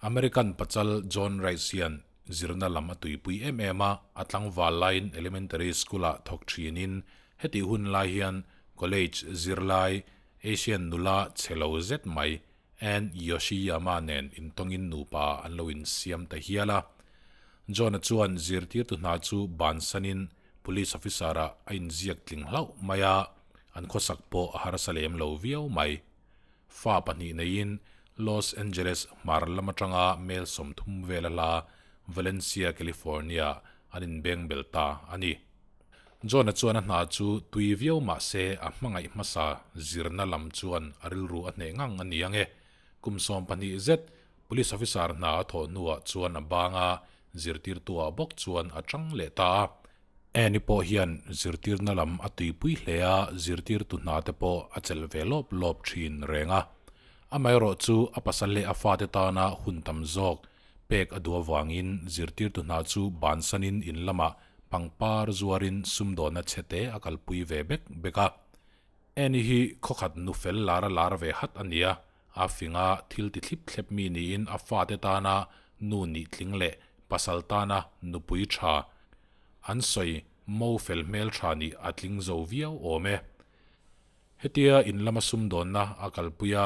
American pachal John Rice hian zirna lam a tuipui em em a, a tlangval laiin elementary school-ah thawk thinin hetih hun lai hian college zirlai Asian nula chhe lo zet mai Ann Yoshiyama nen intawngin nupa an lo insiam ta hial a. John-a chuan zirtirtu hna chu bansanin police officer-ah a inziak tling hlauh mai a, an khawsak pawh a harsa lem lo viau mai. Fa pahnih neiin Los Angeles hmar lam atanga mel 30 vel a hla Valencia, California an inbeng bel ta a ni. John-a chuan a hna chu tui viau mah se a hmangaih hmasa zirna lam chuan a rilru a hneh ngang a ni ang e. Kum 12 zet Police officer hna a thawh hnuah chuan a bang a, zirtirtuah bawk chuan a chang leh ta a. Annie pawh hian zirtirna lam a tuipui hle a, zirtirtu hna te pawh a chelh ve lawp lawp thin reng a. Amaherawh chu a pasal leh a fate tana hun tam zawk pek a duh avangin zirtirtu hna chu bansanin in lamah pangpar zuarin sumdawnna chhete a kalpui ve bek bek a. Annie hi khawkhat nu fel lar a lar ve hat a ni a, a finga thil ti thlip thlep mi niin a fate tana nu nih tling leh pasal tana nupui tha an sawi mo fel hmel tha nih a tling zo viau awm e. Hetia in lama sumdawnna a kalpui a,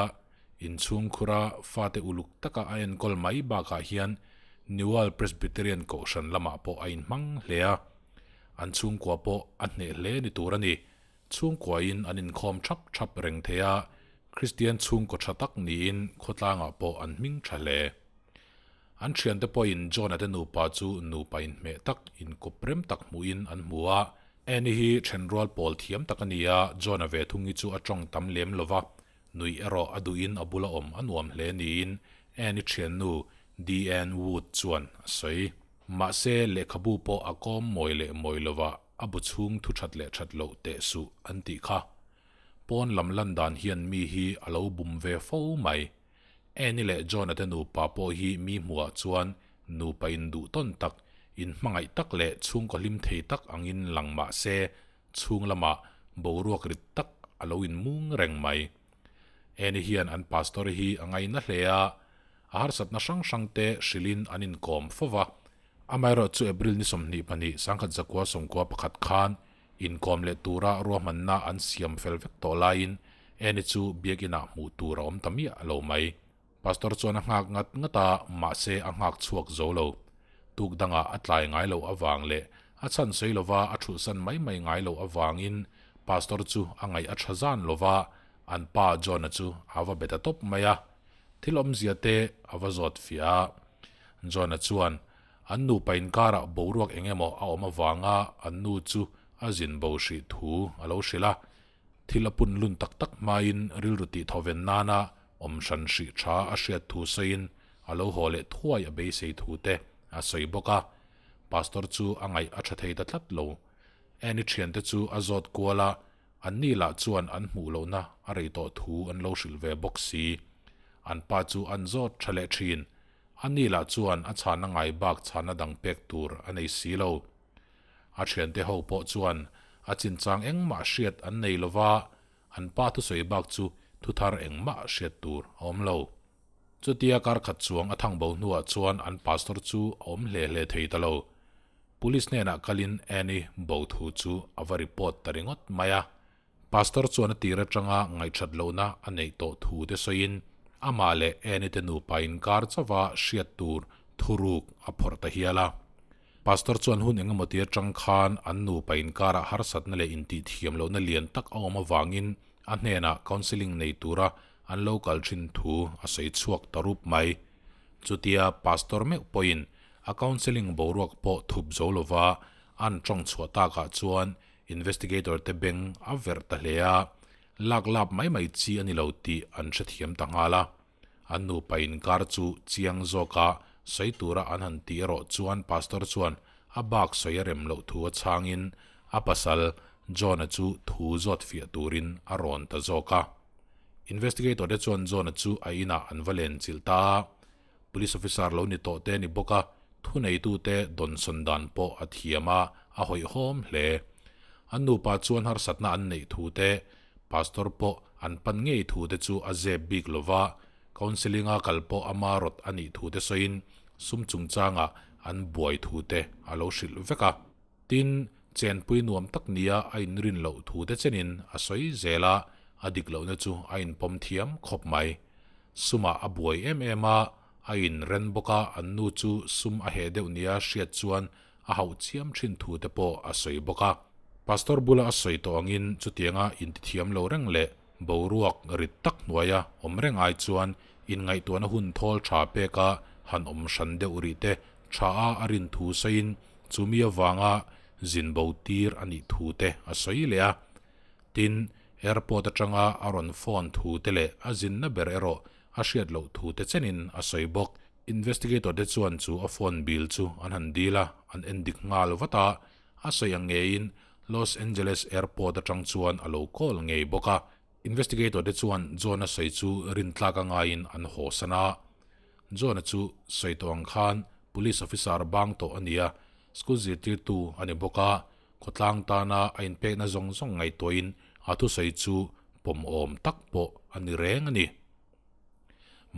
inchhungkhura fate uluk taka a enkawl mai bakah hian Newal Presbyterian Kohhran lamah pawh a inhmang hle a, an chhungkua pawh a hneh hle ni tur a ni. Chhungkuain an inkhawm thap thap reng thei a, Kristian chhungkaw tha tak niin khawtlangah pawh an hming tha hle. An thiante pawhin John-a te nupa chu nupa inhmeh tak, inkawp rem tak hmuhin an hmu a. Annie hi thenrual pawl thiam tak a ni a, John-a ve thung hi chu a tawng tam lem lo va, nuih erawh a duhin a bula awm a nuam hle niin Annie thiannu Deanne Wood chuan a sawi. Mahse, lehkhabu pawh a kawm mawi leh mawi lovah a bu chhung thu that leh that loh teh suh an tih kha. Pawn lam lan dan hian mi hi a lo bum ve fo mai. Annie leh John-a te nupa pawh hi mi hmuhah chuan nupa induh tawn tak, inhmangaih tak leh chhungkaw hlim thei tak angin lang mah se chhung lamah boruak rit tak a lo inmung reng mai. Annie hian an pastor hi a ngaina hle a, a harsatna hrang hrang te hrilhin an inkawm fo va. Amaherawh chu April ni 22, 1991 khan inkawm leh tura ruahmanna an siam fel vek tawh laiin Annie chu biakinah hmuh tur a awm ta miah lo mai. Pastor chuan a nghak ngat ngat a, mahse a nghak chhuak zo lo. Tuk dangah a tlai ngai loh avang leh a chhan sawi lova a thulhsan mai mai ngai loh avangin Pastor chu a ngaih a tha zan lova, an pa John-a chu a va be ta tawp mai a. Thil awmzia te a va zawt fiah a. John-a chuan an nupa inkarah boruak eng emaw a awm avanga an nu chu a zin bo hrih thu a lo hrilh a. Thil a pun lun tak tak hmain rilru tih thawven nana awm hran hrih tha a hriat thu sawiin a lo haw leh thuai a beisei thu te a sawi bawk a. Pastor chu a ngaih a tha thei ta tlat lo. Annie thiante chu a zawt kual a, anni lah chuan an hmuh lohna a rei tawh thu an lo hrilh ve bawk si. An pa chu an zawt tha leh thin. Anni lah chuan a chhana ngai bak chhana dang pek tur a nei si lo. A thiante ho pawh chuan a chinchang engmah hriat an nei lova, an pa thusawi bak chu thuthar engmah hriat tur a awm lo. Chutia kar khat chuang a thang bo hnuah chuan an pastor chu a awm hle hle thei ta lo. Police hnenah kalin Annie bo thu chu a va report ta ringawt mai a. Pastor chuan a tir atanga ngaihthat lohna a neih tawh thu te sawiin amah leh Annie te nupa inkar chauha hriat tur thuruk a phawrh ta hial a. Pastor chuan hun engemaw ti atang khan an nupa inkarah harsatna leh intihthiam lohna lian tak a awm avangin a hnenah counselling nei tura an lo kal thin thu a sawi chhuak ta rup mai. Chutia Pastor meuh pawhin a counselling boruak pawh thup zo lova an tawng chhuah takah chuan Investigator te beng a verh ta hle a, lak lap mai mai chi a ni lo tih an hrethiam ta nghal a. An nupa inkar chu chiang zawka sawi tura an han tih erawh chuan Pastor chuan a bak sawi a rem loh thu a chhangin a pasal John-a chu thu zawt fiah turin a rawn ta zawk a. Investigator te chuan John-a chu a inah an va len chilh ta a, Police officer lo ni tawh te a ni bawk a, thuneitute dawnsawn dan pawh a thiam a, a hawihhawm hle. An nupa chuan harsatna an neih thu te, pastor pawh an pan ngei thu te chu a zep bik lo va, Counselling-a kal pawh ama rawt a nih thu te sawiin sum chungchangah an buai thu te a lo hrilh vek a. Tin, chenpui nuam tak nia a inrin loh thu te chenin a sawi zel a, a dik lohna chu a inpawm thiam khawp mai. Sumah a buai em em a, a inren bawk a, an nu chu sum a heh deuh nia hriat chuan a hauh chiam thin thu te pawh a sawi bawk a. Pastor bula a sawi tawh angin chutianga intithiam lo reng leh boruak rit tak hnuaia awm reng ai chuan inngaihtuahna hun thawl tha peka han awm hran deuh rih te tha a a rin thu sawiin chumi avanga zin bo tir a nih thu te a sawi leh a. Tin, airport atanga a rawn phone thu te leh a zinna ber erawh a hriat loh thu te chenin a sawi bawk. Investigator te chuan chu a phone bill chu an han dil a, an en dik nghal vat a, a sawi ang ngeiin Los Angeles Airport atang chuan a lo call ngei bawk a. Investigator te chuan John-a sawi chu rintlak a ngaiin an haw san a. John-a chu sawi tawh ang khan police officer bang tawh a ni a, school zirtirtu a ni bawk a, khawtlang tana a inpekna zawng zawng ngaihtuahin a thusawi chu pawmawm tak pawh a ni reng a ni.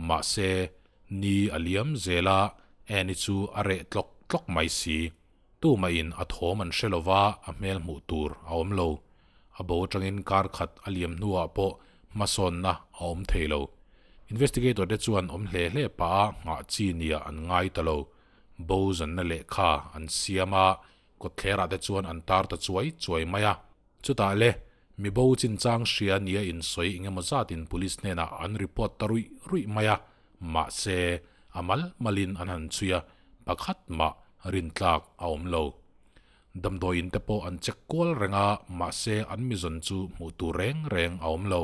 Mahse, ni a liam zel a, Annie chu a reh tlawk tlawk mai si. Tumahin a thawm an hre lova, a hmel hmuh tur a awm lo. A bo atangin kar khat a liam hnuah pawh hmasawnna a awm thei lo. Investigator te chuan awm hle hle pah a nghah chi nia an ngai ta lo. Bo zanna lehkha an siam a, kawtthlerah te chuan an tar ta chuai chuai mai a. Chutah le, mi bo chinchang hria nia insawi engemaw zatin police hnenah an report ta ruih ruih mai a, mahse, a mal malin an han chhui a, pakhat mah rintlak a awm lo. Damdawiin te pawh an check kual reng a, mahse an mizawn chu hmuh tur reng reng a awm lo.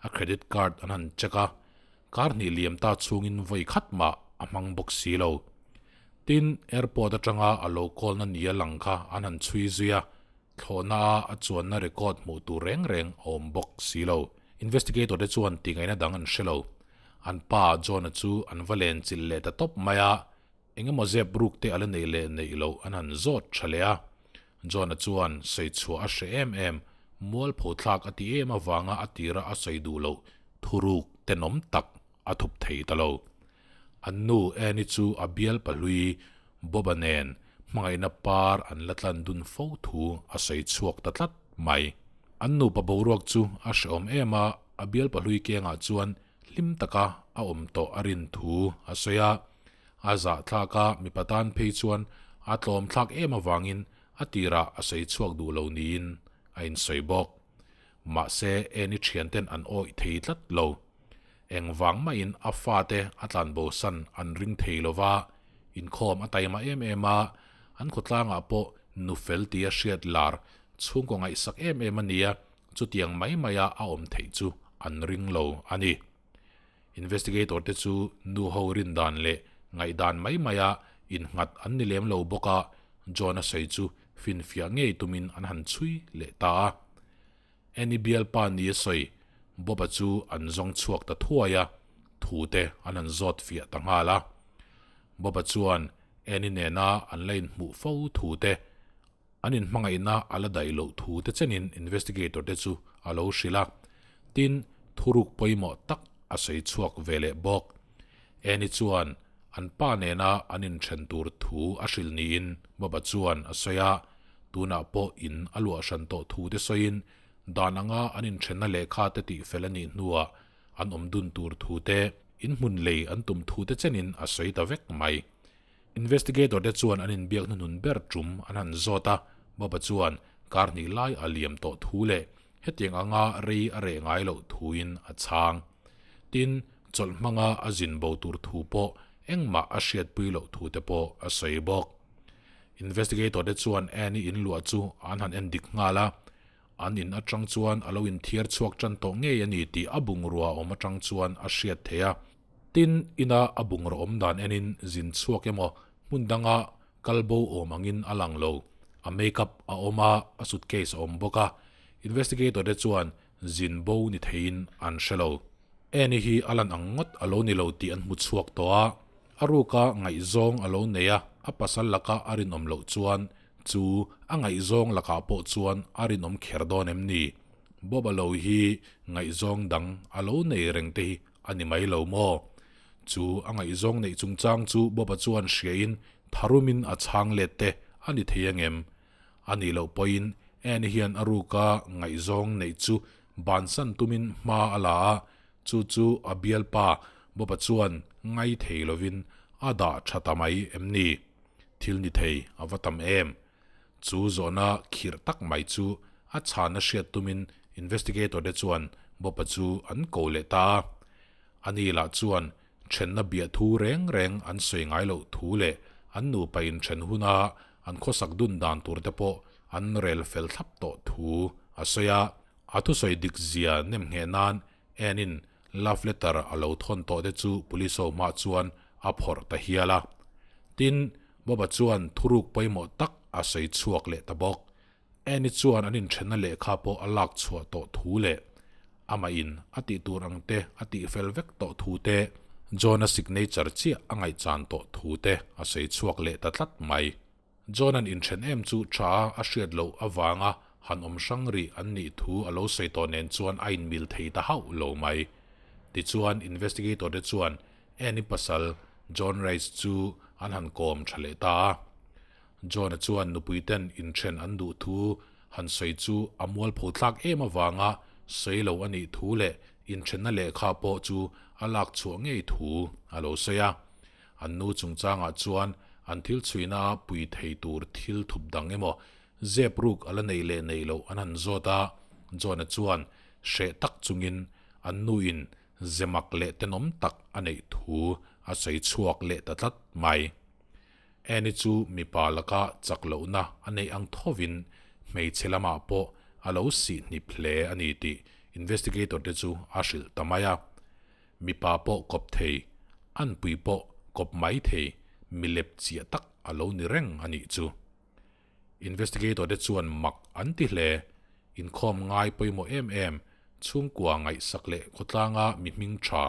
A credit card an han check a, kar hnih liam ta chhungin vawi khat mah a hmang bawk si lo. Tin, airport atanga a lo call-na nia lang kha an han chhui zui a, Thlawhna a a chuanna record hmuh tur reng reng a awm bawk si lo. Investigator te chuan tingaihna dang an hre lo. An pa John-a chu an va len chilh leh ta tawp mai a, eng emaw zep ruk te a la neih leh neih loh an han zawt tha leh a. John-a chuan sawi chhuah a hre em em, mualpho thlak a ti em avanga a tira a sawi duh loh thuruk tenawm tak a thup thei ta lo. An nu Annie chu a bial pahlui Bob-a nen hmangaihna par an la tlan dun fo thu a sawi chhuak ta tlat mai. An nupa boruak chu a hrehawm em a, a bial pahlui kengah chuan hlim taka a awm tawh a rin thu a sawi a. A zahthlak a, mipa tan phei chuan a tlawm thlak em avangin a tirah a sawi chhuak duh lo niin a insawi bawk. Mahse Annie thianten an awih thei tlat lo. Engvang mahin a fate a tlanbosan an ring thei lo va, inkhawm a taima em em a, an khawtlangah pawh nu fel tia hriat lar chhungkaw ngaihsak em em a nia, chutiang mai maia a awm theih chu an ring lo a ni. Investigator te chu nu ho rin dan leh ngaihdan mai maia innghat an ni lem lo bawk a, John-a sawi chu finfiah ngei tumin an han chhui leh ta a. Annie bialpa ni a sawi, Bob-a chu an zawng chhuak ta thuai a, thu te an han zawt fiah ta nghal a. Bob-a chuan Annie nena an la inhmuh fo thu te, an inhmangaihna a la daih loh thu te chenin investigator te chu a lo hrilh a. Tin, thuruk pawimawh tak a sawi chhuak ve leh bawk. Annie chuan an pa nena an inthen tur thu a hrilh niin Bob-a chuan a sawi a, tunah pawh in a luah hran tawh thu te sawiin dan anga an inthenna lehkha te tihfel a nih hnuah an awm dun tur thu te, inhmun lei an tum thu te chenin a sawi ta vek mai. Investigator te chuan an inbiak hnuhnun ber tum an han zawt a, Bob-a chuan kar hnih lai a liam tawh thu leh Hetiang anga rei a reh ngai loh thuin a chhang. Tin, chawlh hmanga a zin bo tur thu pawh engmah a hriatpui loh thu te pawh a sawi bawk. Investigator te chuan Annie in luah chu an han en dik nghal a, an in atang chuan a lo inthiar chhuak tan tawh ngei a ni tih a bungrua awm atang chuan a hriat theih a. Tin, ina a bungraw awm dan enin zin chhuak emaw hmun danga kal bo awm angin a lang lo. A make-up a awm a, a suitcase a awm bawk a. Investigator te chuan zin bo ni theiin an hre lo. Annie hi a lan ang ngawt a lo ni lo tih an hmu chhuak tawh a. A ruka ngaihzawng a lo nei a, a pasal laka a rinawm loh chuan chu a ngaihzawng lakah pawh chuan a rinawm kher dawn em ni? Bob a lo hi ngaihzawng dang a lo nei reng te hi. a ni mai lo maw? Chu a ngaihzawng neih chungchang chu Bob-a chuan hriain tharumin a chhang let te a ni thei angem? A nih loh pawhin Annie hian a ruka ngaihzawng neih chu bansan tumin hma a la a, chu chu a bialpa Bob-a chuan ngai thei lovin a dah tha ta mai em ni? Thil ni thei a va tam em? Chu zawhna khirh tak mai chu a chhana hriat tumin investigator te chuan Bob-a chu an ko leh ta a. Ani lah chuan thenna biah thu reng reng an sawi ngai loh thu leh an nupa in then huna an khawsak dun dan tur te pawh an rel fel thlap tawh thu a sawi a. A thusawi dik zia nem ngheh nan Ann-in love letter a lo thawn tawh te chu police ho hmah chuan a phawrh ta hial a. Tin, Bob-a chuan thuruk pawimawh tak a sawi chhuak leh ta bawk. Annie chuan an inthenna lehkha pawh a lak chhuah tawh thu leh amah in a tih tur ang te a tih fel vek tawh thu te, John-a signature chiah a ngaihchan tawh thu te a sawi chhuak leh ta tlat mai. John-a'n inthen em chu tha a a hriat loh avanga han awm hrang rih an nih thu a lo sawi tawh nen chuan a inmil thei ta hauh lo mai. Tichuan investigator te chuan Annie pasal John Rice chu an han kawm tha leh ta a. John-a chuan nupuiten inthen an duh thu han sawi chu a mualpho thlak em avanga sawi lo a nih thu leh inthenna lehkha pawh chu a lak chhuah ngei thu a lo sawi a. An nu chungchangah chuan an thil chhuina a pui thei tur thil thup dang emaw zep ruk a la nei leh nei loh an han zawt a, John-a chuan hreh tak chungin an nuin zemak leh tenawm tak a neih thu a sawi chhuak leh ta tlat mai. Annie chu mipa laka chak lohna a neih ang thovin hmeichhe lamah pawh a lo sih hnip hle a ni tih investigator te chu a hrilh ta mai a. Mipa pawh kawp thei, anpui pawh kawp mai thei milep chiah tak a lo ni reng a nih chu. Investigator te chuan mak an ti hle. Inkhawm ngai pawimawh em em, chhungkua ngaihsak leh khawtlanga mi hming tha,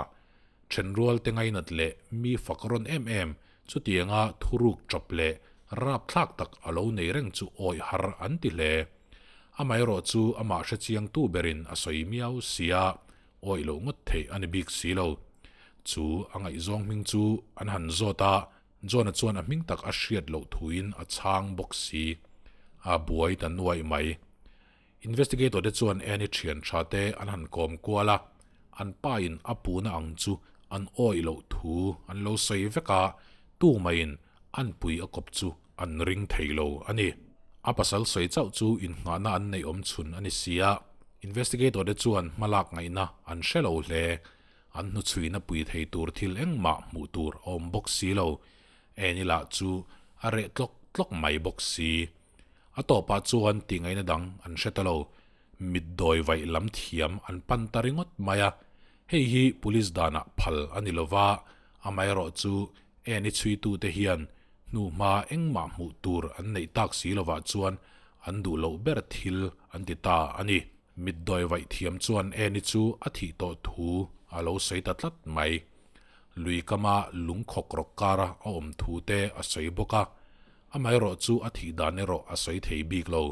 thenrual te ngainat leh mi fak rawn em em chutianga thuruk chawp leh rapthlak tak a lo nei reng chu awih har an ti hle. Amaherawh chu amah hrechiangtu berin a sawi miau sia, awih loh ngawt theih a ni bik si lo. Chu a ngaihzawng hming chu an han zawt a, John-a chuan a hming tak a hriat loh thuin a chhang bawk si. A buai ta nuaih mai. Investigator te chuan Annie thian tha te an han kawm kual a, an pa in a puna ang chu an awih loh thu an lo sawi vek a, tu maiin an pui a kawp chu an ring thei lo a ni. A pasal sawi chauh chu innghahna an neih awm chhun a ni si a, investigator te chuan hmalak ngaihna an hre lo hle. An hnuchhuina pui thei tur thil engmah hmuh tur a awm bawk si lo. Annie lah chu a reh tlawk tlawk mai bawk si. A tawpah chuan tihngaihna dang an hre ta lo. Mitdawi vaih lam thiam an pan ta ringawt mai a. Hei hi police danah phal a ni lova, amaherawh chu Annie chhuitute hian hnuhma engmah hmuh tur an neih tak si lovah chuan an duh loh ber thil an ti ta a ni. Mitdawi vaih thiam chuan Annie chu a thih tawh thu a lo sawi ta tlat mai. Lui kama lung khawk rawk kara a awm thu te a sawi bawk a, amaherawh chu a thih dan erawh a sawi thei bik lo.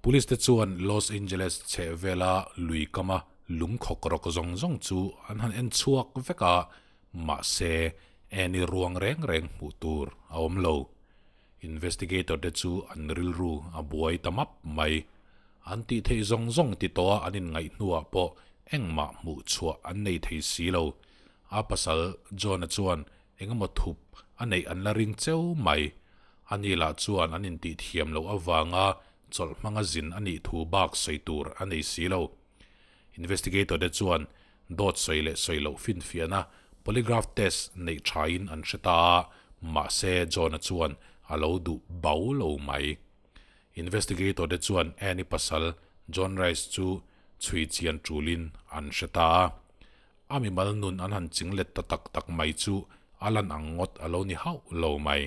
Police te chuan Los Angeles chheh vela lui kama lung khawk rawk zawng zawng chu an han en chhuak vek a, mahse Annie ruang reng reng hmuh tur a awm lo. Investigator te chu an rilru a buai ta map mai. An tih theih zawng zawng ti tawha an inngaih hnuah pawh engmah hmuh chhuah an nei thei si lo. A pasal John-a chuan engemaw thup a neih an la ring cheu mai. Ani lah chuan an intih thiam loh avanga chawlh hmanga zin a nih thu bak sawi tur a nei si lo. Investigator te chuan dawt sawi leh sawi loh finfiahna polygraph test neih thain an hre ta a, mahse John-a chuan a lo duh bau lo mai. Investigator te chuan Annie pasal John Rice chu chhui chian tulin an hre ta a. A mimal nun an han ching let ta tak tak mai chu a lan ang ngawt a lo ni hauh lo mai.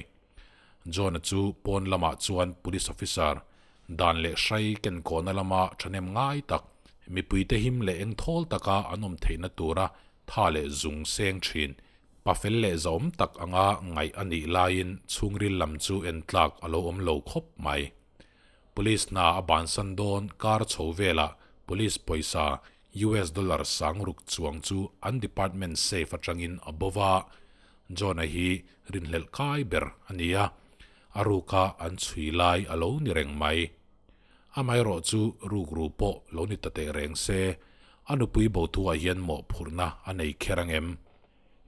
John-a chu pawn lamah chuan police officer dan leh hrai kenkawhna lama thahnem ngai tak, mipuite him leh eng thawl taka an awm theihna tura tha leh zung seng thin, pa fel leh zahawm tak anga ngaih a nih laiin chhungril lam chu en tlak a lo awm lo khawp mai. Police hna a bansan dawn kar chho velah police pawisa. US dollar sangruk chuang chu an department safe atangin a bo va. John-a hi rinhlelh kai ber a ni a, a ruka an chhui lai a lo ni reng mai. Amaherawh chu rukru pawh lo ni ta teh reng se, a nupui bo thuah hian mawhphurhna a nei kher ang em?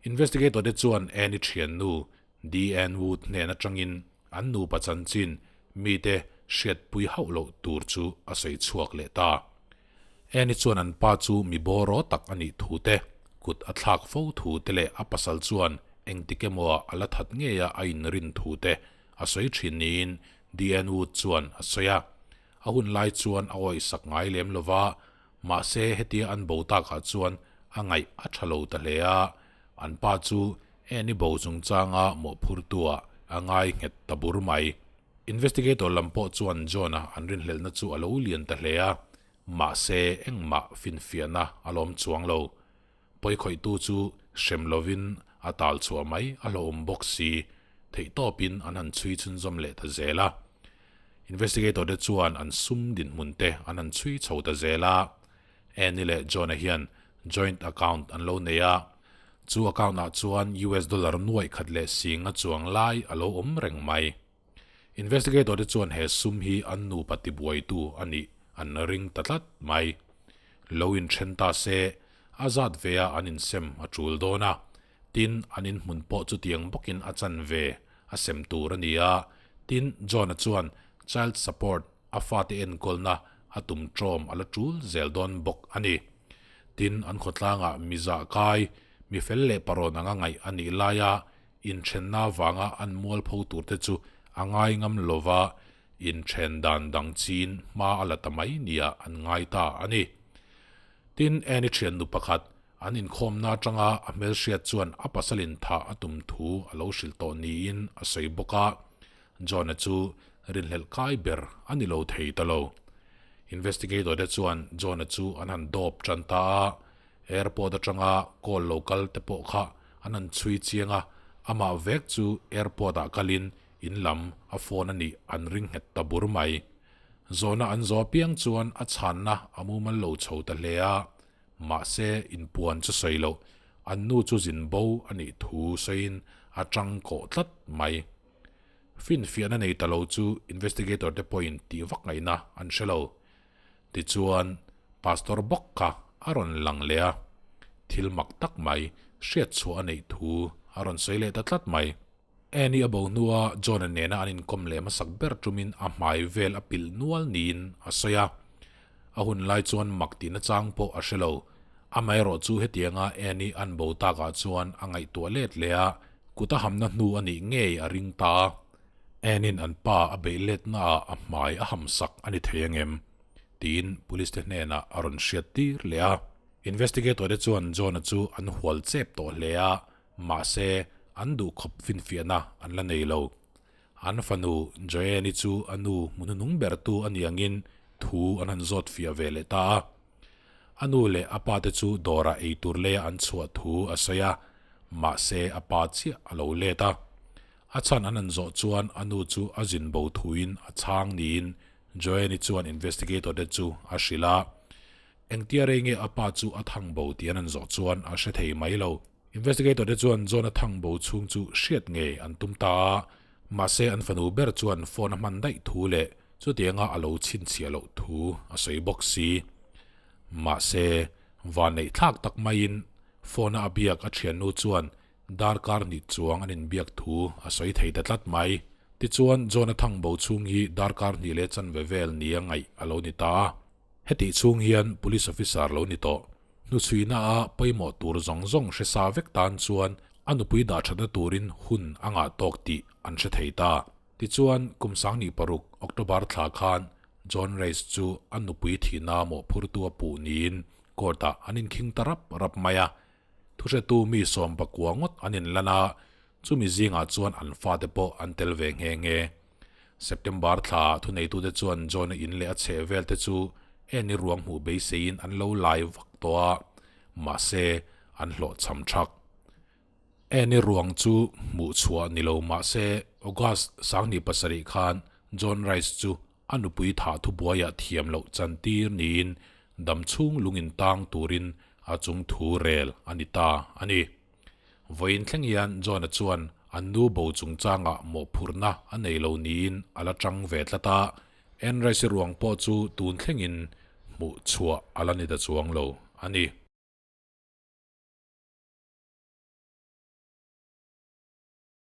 Investigator te chuan Annie thiannu DN Wood hnen atangin an nupa chanchin mite hriatpui hauh loh tur chu a sawi chhuak leh ta. Annie chuan an pa chu mi bawraw tak a nih thu te, kut a thlak fo thu te leh a pasal chuan engtik emaw ah a la that ngei a a inrin thu te a sawi thin niin DN Wood chuan a sawi a. A hun lai chuan a awihsak ngai lem lo va, mahse hetia an bo takah chuan a ngaih a tha lo ta hle a, an pa chu Annie bo chungchanga mawhphurtuah a ngai nghet ta bur mai. Investigator lam pawh chuan John-a an rinhlelhna chu a lo lian ta hle a, mahse engmah finfiahna a lawm chuang lo. Pawikhawihtu chu hrem lovin a tal chhuah mai a hlauhawm bawk si, theihtawpin an han chhui chhunzawm leh ta zel a. Investigator te chuan an sum dinhmun te an han chhui chho ta zel a. Annie leh John-a hian joint account an lo nei a, chu account ah chuan US dollar nuaih khat leh sing a chuang lai a lo awm reng mai. Investigator te chuan he sum hi an nupa tibuaitu a nih an ring ta tlat mai. Lo inthen ta se, a zat ve a an insem a tul dawn a, tin an inhmun pawh chutiang bawkin a chan ve a sem tur a ni a, tin John-a chuan child support a fate enkawlna a tum ṭawm a la ṭul zel dawn bawk a ni. Tin, an khawtlangah mi zah kai, mi fel leh parawn anga ngaih a nih laia inṭhenna vanga an mualpho turte chu a ngai ngam lova inṭhen dan dang chin hma a la ta mai nia an ngai ta a ni. Tin, Annie ṭhiannu pakhat an inkhawmna aṭanga a hmelhriat chuan a pasalin thah a tum thu a lo hrilh tawh niin a sawi bawk a. John-a chu rinhlelh kai ber a ni lo thei ta lo. Investigator te chuan John-a chu an han dawp tan ta a, airport atanga call lo kal te pawh kha an han chhui chiang a, amah vek chu airport ah kalin in lam a phone a nih an ring nghet ta bur mai. Zawhna an zawh apiang chuan a chhanna a mumal lo chho ta hle a, mahse inpuan chu sawi loh, an nu chu zin bo a nih thu sawiin a tang kawh tlat mai. Finfiahna nei ta lo chu investigator te pawhin tih vak ngaihna an hre lo. Tichuan, Pastor bawk kha a rawn lang leh a, thil mak tak mai hriat chhuah a neih thu a rawn sawi leh ta tlat mai. Annie a bo hnua John-a nena an inkawm leh hmasak ber tumin a hmai vel a pilh nual niin a sawi a. A hun lai chuan mak tihna chang pawh a hre lo. Amaherawh chu hetianga Annie an bo takah chuan a ngaihtuah let leh a, kut a hamna hnu a nih ngei a ring ta a. Annie-in an pa a beih letnaah a hmai a hamsak a ni thei angem? tiin police te hnenah a rawn hriat tir leh a. Investigator te chuan John-a chu an hual chep tawh hle a, mahse an duhkhawp finfiahna an la nei lo. An fanu Joanne-i chu a nu hmuhnunung bertu a ni angin thu an han zawt fiah ve leh ta a. A nu leh a pa te chu dawrah eitur leia an chhuah thu a sawi a, mahse a pa chiah a lo let a. A chhan an han zawh chuan a nu chu a zin bo thuin a chhang niin Joanne-i chuan investigator te chu a hrilh a. Engtia rei nge a pa chu a thang bo tih an han zawh chuan a hre thei mai lo. Investigator te chuan John-a thang bo chhung chu hriat ngei an tum ta a, mahse an fanu ber chuan phone a hman daih thu leh chutianga a lo chhinchhiah loh thu a sawi bawk si. Mahse, vanneih thlak tak maiin phone-a a biak a thiannu chuan darkar hnih chuang an inbiak thu a sawi thei ta tlat mai. Tichuan, John-a thang bo chhung hi darkar hnih leh chanve vel nia ngaih a lo ni ta a. Hetih chhung hian police officer lo ni tawh. Hnuchhuina a pawimawh tur zawng zawng hre sa vek tan chuan a nupui dah thatna turin hun a ngah tawk tih an hre thei ta. Tichuan, kum sangni paruk, October thla khan John Race chu a nupui thihna mawhphurtu a puh niin court-ah an inkhing ta rap rap mai a. Thuhretu mi sawmpakua ngawt an inlan a, chumi zingah chuan an fate pawh an tel ve nghe nghe. September thla thuneitute chuan John-a in leh a chheh vel te chu Annie ruang hmuh beiseiin an lo lai vak tawh a, mahse an hlawhchham thak. Annie ruang chu hmuh chhuah ni lo mahse August sangni pasarih khan John Rice chu a nupui thah thubuaiah thiam loh chantir niin Damchhung lungin tang turin a chung thu rel a ni ta a ni. Vawiin thleng hian John-a chuan an nu bo chungchangah mawhphurhna a nei lo niin a la tang ve tlat a, Anne Rice-i ruang pawh chu tun thlengin hmuh chhuah a la ni ta chuang lo a ni.